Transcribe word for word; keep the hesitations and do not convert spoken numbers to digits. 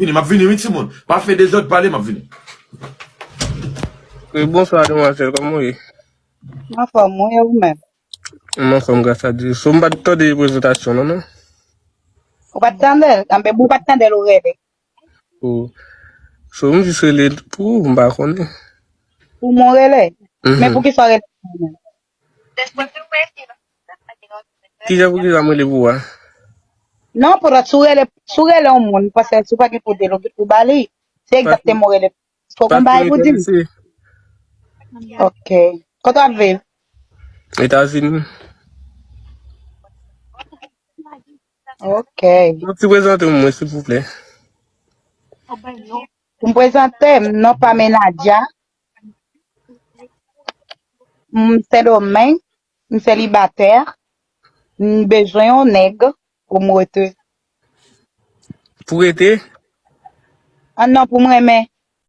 Vini, m ap vini, wi, timoun. Pa fè dezòd, pale, m ap vini. Wi, bonswa, demwazèl, kòman w ye? Mwen anfòm, wi, e ou menm? Mwen anfòm, gras a Dye. So, m pa t tande prezantasyon, non, non? Ou pa t tande l? Anben, ou pa t tande l, ou rele. Oh. So, m jis rele pou ou, m pa konnen. Pou mwen rele? Men Mhm. Poukisa w rele? Kijan pou kijan m rele pou ou a? Non, pou lòt, si w rele, si w rele yon moun, paske si w pa gen pou di l, ou gen pou ba li. Se egzakteman w rele. Fò w Pa konn bagay twò pou di m. enterese. Ok. Kote w ap viv? Etazini. Ok. Yon ti prezante mwen, silvouplè. Pou m prezante m, non pa m Nadia. M Sendomeng, m selibatè. M bezwen yon nèg pou m rete. Pou rete? Ah non, pou m renmen.